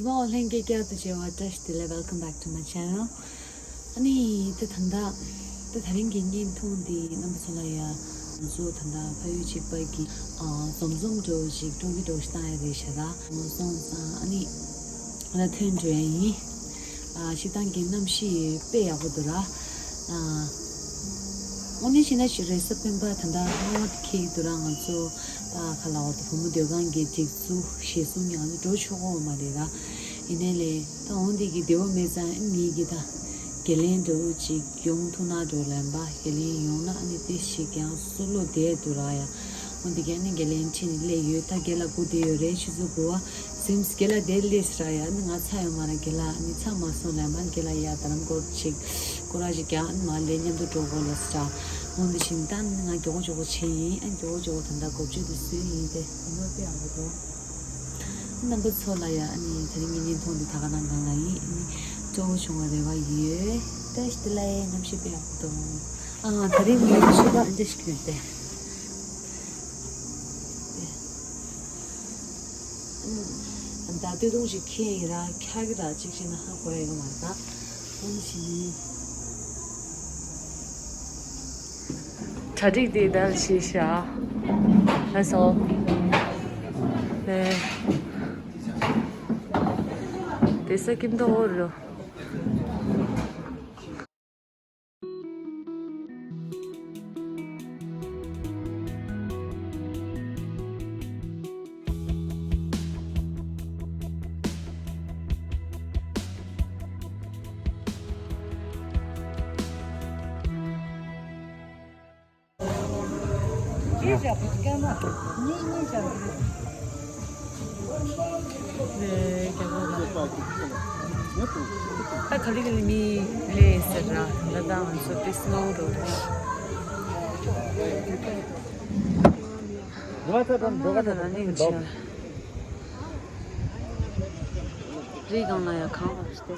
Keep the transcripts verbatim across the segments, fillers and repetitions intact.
ཡིག་ངོ་ལྷན་རྒྱས་བསྐྱར་དུ་མཇལ་བ་བཀྲ་ཤིས་བདེ་ལེགས། Welcome back to my channel. ཨ་ནི་ད་ད་ལྟ་ད་ད་རིང་གི་བརྙན་ཐུང་འདི་རྣམ་པ་ཚོ་ལ་ཡ་ང་ཚོ་ད་ལྟ་ཕ་ཡུལ་གཅིག་པ་གི་ཨ་འཛོམས་འཛོམས་འདྲ་བོ་ཅིག་སྤྲོ་གི་འདྲ་བོ་ཞིག་བཏང་ཡ་རེད་ཤག་ར། ང་སོང་ཙང་ཨ་ནི་ང་ལ་ཐོན་འགྲོ་ཡ་ཡིན། ཨ་ཤིང་ཐང་གི་གནམ་གཤིས་དཔེ་ཡག་པོ་འདུག་ར། ཨ་དངོས་གནས་བཤད་ན་ཞིག་རེས་གཟའ་སྤེན་པ་ད་ལྟ་སྔ་བ་དེ་འཁེལ་གྱི་འདུག་ར། ང་ཚོ་ད་ག་ལ་བར་དུ་བུ་མོ་སྡོད་ཁང་གི་སྒྲིག་འཛུགས་གཞིར་བཟུང་གི་ང་ཚོ་འགྲོ་ཆོག་གི་ཡོད་མ་རེད་ར། ཡིན་ནའི་ལས་ད་འོང་འདི་གི་བདེ་བོ་མེད་ཙང་ཨ་ནི་གི་ད་དགེ་ལན་འདྲ་བོ་ཅིག་ཡོང་ཐུབ་ན་འགྲོ་ལན་པ། དགེ་ལན་ཡོང་ན་ཨ་ནི་དེ་ཞིག་ཀྱང་བསོད་བློ་བདེ་འདུག་ར་ཡ། འོང་འདི་གི་ཨ་ནི་དགེ་ལན་ཁྲིད་ནས་སླེབས་ཡོད། ད་དགེ་ལ་སྒུག་བསྡད་ཡོད་རེད། ཆུ་ཚོད་དགུ་པ་སིམས་དགེ་ལ་དེ་སླེབས་ར་ཡ། ཨ་ནི་ང་ཚར་ཡོད་མ་རེད། དགེ་ལ་ཨ་ནི་ཚར་མ་སོང་ལན་པ། ཨ་ནི་དགེ་ལ་ཡ་ད་ལམ་སྐོར་ཅིག་སྐོར་ར་ཅིག་ཀྱང་ཨ་ནི་མ་ལས་མཉམ་དུ་འགྲོ་དགོས་ལ་སྲ། འོང་འདི་བཞིན་ད་ཨ་ནི་ང་མགྱོགས་མགྱོགས་བྱས་ཡིན། ཨ་མགྱོགས་མགྱོགས་ད་ལྟ་འགོ་བརྗོད་དེ་བཟོས་ཡིན་ཏེ། ཨ་མ་དཔེ་ཡག་པོ་འདུག་རྣམ་པ་ཚོ་ལ་ཡ་ཨ་ནི་ད་རིང་གི་བརྙན་ཐུང་འདི་ད་ག་རང་གང་ལ་ཡིན། ཨ་ནི་སྤྲོ་བོ་བྱུང་བ་རེ་བ་ཡོད། བཀྲ་ཤིས་བདེ་ལེགས། གནམ་གཤིས་དཔེ་ཡག་པོ་འདུག་ཨ་ད་རིང་ངའི་ཕྱུ་པ་འདི་ཞིག་གྱོན་ཏེ། ད་སྟོད་ཐུང་ཞིག་ཁྱེར་ཡིན་ར། འཁྱག་གི་ར་གཅིག་བྱས་ན་ཧ་གོ་ཡ་ཡོད་མ་རེད་ད། འོང་ཞིག་གྲ་སྒྲིག་དེ་ལྟར་བྱས་ཤག་ལགས་སོ། ལགས། དེ་ས་ཀིམ་ཏོ་འོ་རོ། ད་ག་ལི་ག་ལི་མི་ལས་ཟེར་ར། ད་ང་ཚོ་ཏི་སི་ནོ་རོ་རེད། ང་ད་ད་ནི་ཆ་རི་གང་ལ་ཡ་གང་བ་སྟེ།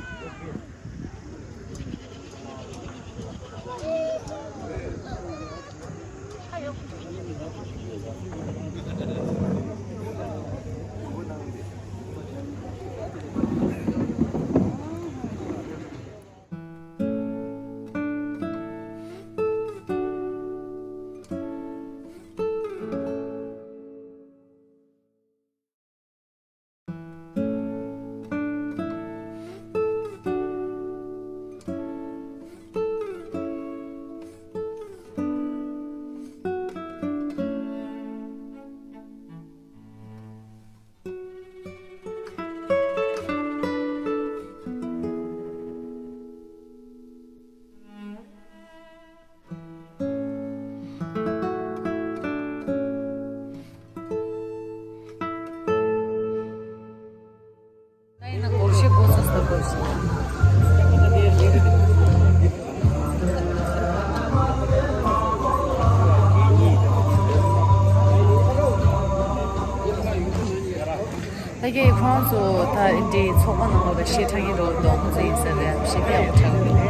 ད་གིན་ཁོང་ཚོ་ད་འདི་ཚོགས་པ་ནང་ལོགས་ལ་གཞས་འཁྲབ་ཀྱི་རོགས་འདུག་ཁོང་ཚོ་ཡིན་ཟེར་རེད། གཞས་དེ་ཡག་པོ་འཁྲབ་ཀྱི་འདུག་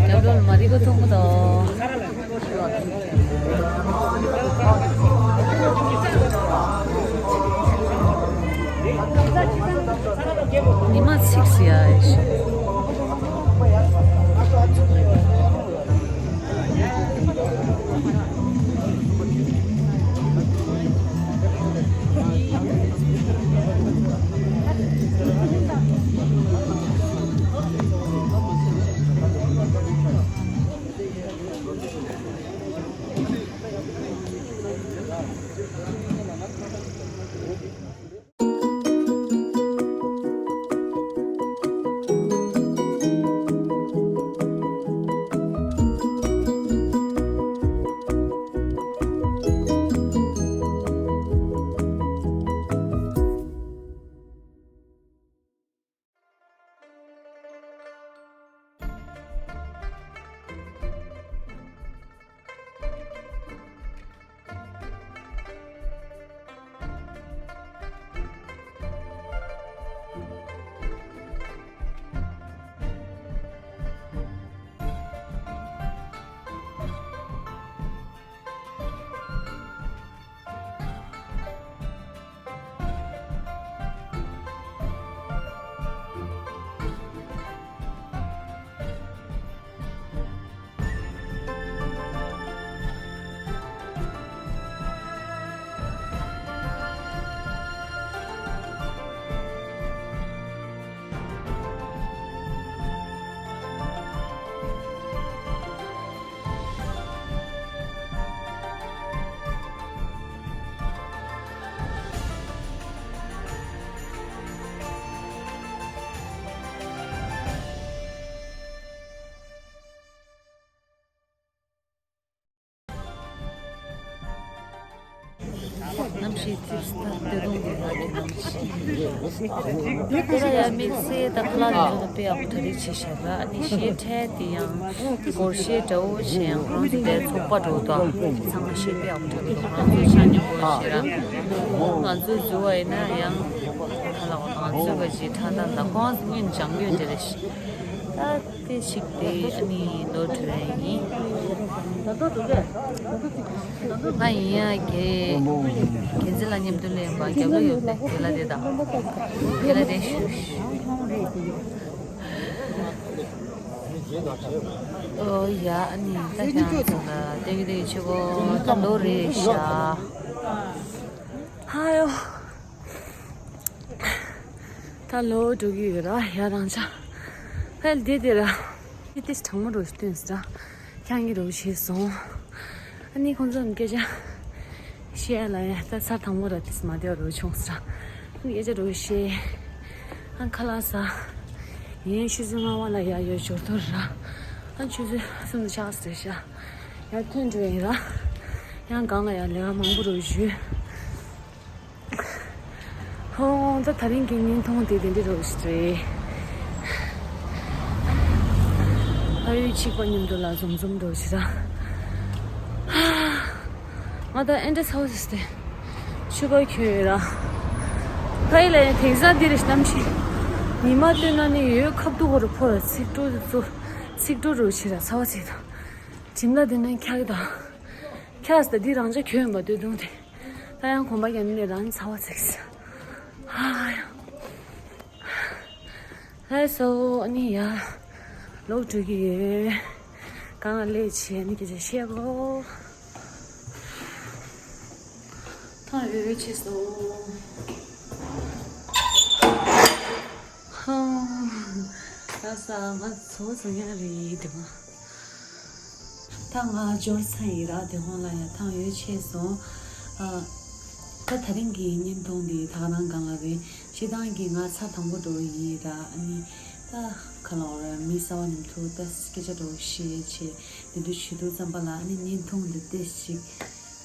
རྒྱབ་ལོགས་ལ་མ་རི་ཀོ་མཐོང་གི་འདུག་ཉི་མ་ཚིགས་སུ་ཡ་ཞིག་གནམ་གཤིས་ཙིག་ཙིག་སྟོད་ཐུང་གི་ལ་གི་གནམ་གཤིས། དེ་ལ་ཡང་དམིགས་བསལ་ད་ཁ་ལག་ཉོ་ན་དཔེ་ཡག་པོ་གྲ་སྒྲིག་བྱས་བཞག་ར། ཨ་ནི་གཞས་འཁྲབ་དེ་ཡང་སྒོར་གཞས་འདྲ་བོ་བྱས། ཡང་ཁོ་རང་ཚོ་དེ་ཚོགས་པ་འདྲ་བོ་འདུག་ཚང་མ་གཞས་དཔེ་ཡག་པོ་འཁྲབ་གི་འདུག་ཁོ་རང་ཚོ་ཆ་སྙོམས་པོ་བྱས་ར། ང་ཚོ་འཛུལ་བ་ཡིན་ན་ཡང་ཁ་ལག་ང་ཚོ་ག་གཞས་འཁྲབ་སྟངས་ད་ཁོང་ཚོ་སྔོན་ནས་སྦྱང་ཡོད་དེ་རེད། ད་དེ་ཞིག་དེ་ཨ་ནི་ལོ་དྲུག་ཡིན། ང་ཡིན་ཡ་གི་གན་ཚི་ལ་མཉམ་དུ་ལེན་པ་རྒྱབ་ལོ་ཡོད་པའི་དེ་ལ་དེ་དང་། དེ་ལ་དེ་ཞུ། ཨོ་ཡ་ཨ་ནི་ད་ཁྱེད་རང་ཚོ་ལ་སྟོན་གི་སྟོན་གི་ཆུ་གོ་ད་ལོ་རེད་ཤག་ཧ་ཡོ། ད་ལོ་འགྲོ་གི་ཡོད་ར་ཡ་རང་ཅག་ཕལ་དེ་དེ་ར། དེ་དེ་གྲང་མོ་རུ་སྟོན་ཟེར་ར། ཁྱང་གི་རུ་བྱས་སོང་། ཨ་ནི་ཁོང་ཚོ་སྐད་ཆ་བཤད་ལ་ཡ་ད་ཚར་དང་པོ་ར་དེ་མ་བདེ་བ་རུ་བྱུང་ཟེར་ར། ཨ་ནི་སྐད་ཆ་རུ་བཤད། ཨ་ཁ་ལག་ཟ། ཡིན་ཆུ་ཚོད་ལྔ་པ་ལ་ཡ་ཡོད་ཞོར་ཐོར་ར། ཨ་ཆུ་ཚོད་གསུམ་དུ་ཆགས་ཟེར་ཤག་ཡར་ཐོན་འགྲོ་ཡིན་ར། ཡང་སྒང་ལ་ཡ་ལས་ཀ་མང་པོ་རུ་ཞུས། ཧོ། ད་དེ་རིང་གི་བརྙན་ཐུང་དེ་དེ་འདྲ་རོ་ཞིག་རེད། ཕ་ཡུལ་གཅིག་པ་མཉམ་དུ་ལ་འཛོམས་འཛོམས་རོ་ཞིག་ར། ང་ད་ཨེ་འདྲ་ཚ་བོ་ཞིག་སྟེ། ཆུ་བ་ཁྱོད་ཡོད་ར། ཕ་ཡུལ་ལ་ཡང་དེང་སང་འདི་རེད་གནམ་གཤིས། ཉི་མ་སྟོན་ན་ནི་ཡོད་ཁབ་ཏུ་བོ་རུ་ཕོ་ར་ཚིག་སྤྲོ་ཚོ། ཚིག་སྤྲོ་རོ་ཞིག་ར་ཚ་བ་ཚིག་དང་། གྲིམ་ལ་དེ་ནས་འཁྱག་དང་། འཁྱག་ཟེར་འདི་རང་ཅག་གྱོན་མ་སྡོད་དུང་དེ། ད་ཡང་གོམ་པ་རྒྱབ་ནས་རང་ཚ་བ་ཚིག་ཧ་ཡ། ལྷ་སོ་ཨ་ནི་ཡ། ལོག་འགྲོ་གི་ཡོད། གང་ལ་ལས་བྱེད་ནི་སྐད་ཆ་བཤད་གོ་ཐང་ཡོད་ཡོད་བྱེད་སོང་། ཧང་། ད་ས་ང་ཚོ་ཚོ་ཡ་རེད་དེ་མ། ད་ང་འབྱོར་ཚར་ཡིན་ར། དེ་ཧོང་ལ་ཡང་ཐང་ཡོད་ཆེ་སོང་། ཨ། ད་དེ་རིང་གི་བརྙན་ཐུང་འདི་ད་ག་རང་སྒང་ལ་རེད། སྤྱིར་བཏང་གི་ང་ཚར་དང་པོ་འགྲོ་ཡིན་ར། ཨ་ནི་ད་ག་ལ་འོ་ར་མི་གསར་བ་མཉམ་དུ་ད་སྐད་ཆ་འགྲོ་བཤད་བྱེད་དེ་འདྲ་ཞུ་དུས་ཙམ་པ་ལ། ཨ་ནི་བརྙན་ཐུང་འདི་ཏོག་ཙམ་ཅིག་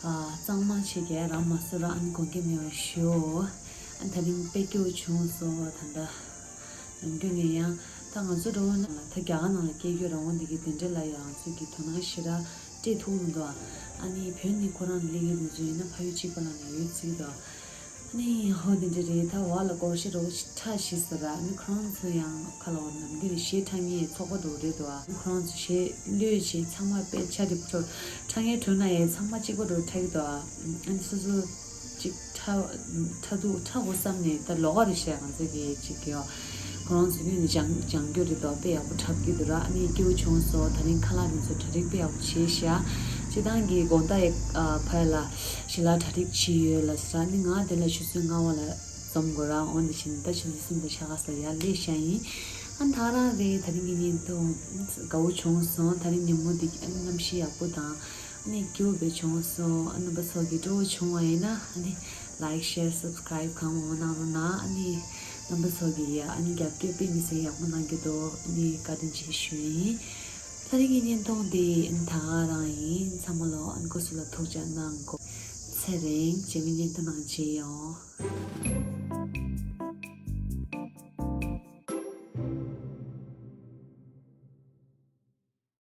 ཨ། གཙང་མ་བྱེད་ཀྱི་རང་མ་བཟོ་ར། ཨ་ནི་དགོངས་འགལ་མེད་པ་ཞུའོ། ཨ་ནི་དེ་རིང་དཔེ་སྐྱིད་པོ་བྱུང་སོང་བ་ད་ལྟ། ནམ་རྒྱུན་ནས་ཡང་ད་ང་ཚོ་འགྲོ་བ་ནང་ལ་ད་རྒྱ་གར་ནང་ལ་སྐྱེས་རྒྱུ་རང་དབང་འདི་གི་དེ་འདྲ་ལ་ཡང་ཚོད་ཀྱི་དོ་སྣང་ཞེ་དྲག་སྤྲད་ཐུབ་མི་འདུག་ཨ་ནི་བོད་ནས་ཁོ་རང་སླེབས་ཡོད་དུས་ཚོད་ཡིན་ན་ཕ་ཡུལ་གཅིག་པ་ལ་ནས་ཡོད་ཚིག་འདུག་ཨ་ནི་ཧོ་དེ་འདྲ་རེད། ད་བ་ལ་སྐོར་ཞེ་རོགས་ཁྲ་ཞིག་ཟེར་ར། ཨ་ནི་ཁོ་རང་ཚོ་ཡང་ཁ་ལོ་ནམ་རྒྱུན་ནས་གཞས་འཁྲབ་མཁན་ཚོགས་པ་འདྲ་རེད་འདུག་ཨ་ནི་ཁོ་རང་ཚོ་གཞས་གློད་བྱས་ཚང་མ་དཔེ་ཆ་དེ་འཁྲབ་མཁན་གྲུ་ན་ཡས་ཚང་མ་གཅིག་པ་འདྲ་འཁྲབ་ཀྱི་འདུག་ཨ་ནི་སོ་སོ། ཅིག་ཁྲ་ཁྲ་འདུག་ཁྲ་དགོས་བསམ་ནས་ད་ལོགས་ཀ་རེད་ཤག་ང་ཚོ་གི་ཅིག་ཡོ། ཁོ་རང་ཚོ་ཡོད་ནས་སྦྱང་སྦྱང་རྒྱུ་རེད་དོ། དཔེ་ཡག་པོ་འཁྲབ་ཀྱི་འདུག་ར། ཨ་ནི་སྐྱིད་པོ་བྱུང་སོང་། དེ་རིང་ཁ་ལག་དེ་ཚོ་གྲ་སྒྲིག་དཔེ་ཡག་པོ་བྱས་ཤག་སྤྱིར་བཏང་གི་དགོང་དག་ཡི་ཕ་ཡ་ལ་ཞལ་ལག་གྲ་སྒྲིག་བྱས་ཡོད་ལ་ཟེར། ཨ་ནི་ང་དེ་ལ་ཆུ་ཚོད་ལྔ་པ་ལ་འཛོམས་དགོས་ར། འོ་འདི་བཞིན་ད་ཆུ་ཚོད་གསུམ་དང་ཕྱེད་ཀ་ཙམ་ཡར་སླེབས་ཤག་ཡིན། ཨ་ནི་ད་རང་རེད། དེ་རིང་གི་བརྙན་ཐུང་དགའ་བོ་བྱུང་སོང་། དེ་རིང་ཉིན་མོ་འདི་ཨ་ནི་གནམ་གཤིས་ཡག་པོ་དང་། ཨ་ནི་སྐྱིད་པོ་བྱུང་སོང་། ཨ་རྣམ་པ་ཚོ་གི་སྤྲོ་བོ་བྱུང་བ་ཡིན་ན་ཨ་ནི་like share subscribe གང་མང་མང་གནང་རོགས་གནང་། ཨ་ནི་རྣམ་པ་ཚོ་གི་ཡ་ཨ་ནི་རྒྱབ་སྐྱོར་དཔེ་མི་སྲིད་ཡག་པོ་གནང་གི་འདུག་ཨ་ནི་བཀའ་དྲིན་ཆེ་ཞུ་ཡིན། ད་རིང་གི་བརྙན་ཐུང་འདི་ཨ་ནི་ད་ག་རང་ཡིན། ཚང་མ་ལོ་ཨ་ནི་སྐུ་གཟུགས་ལ་ཐུགས་ཅག་གནང་གོ་ཚེ་རིང་རྗེས་མའི་བརྙན་ཐུང་ནང་མཇལ་ཡོང་།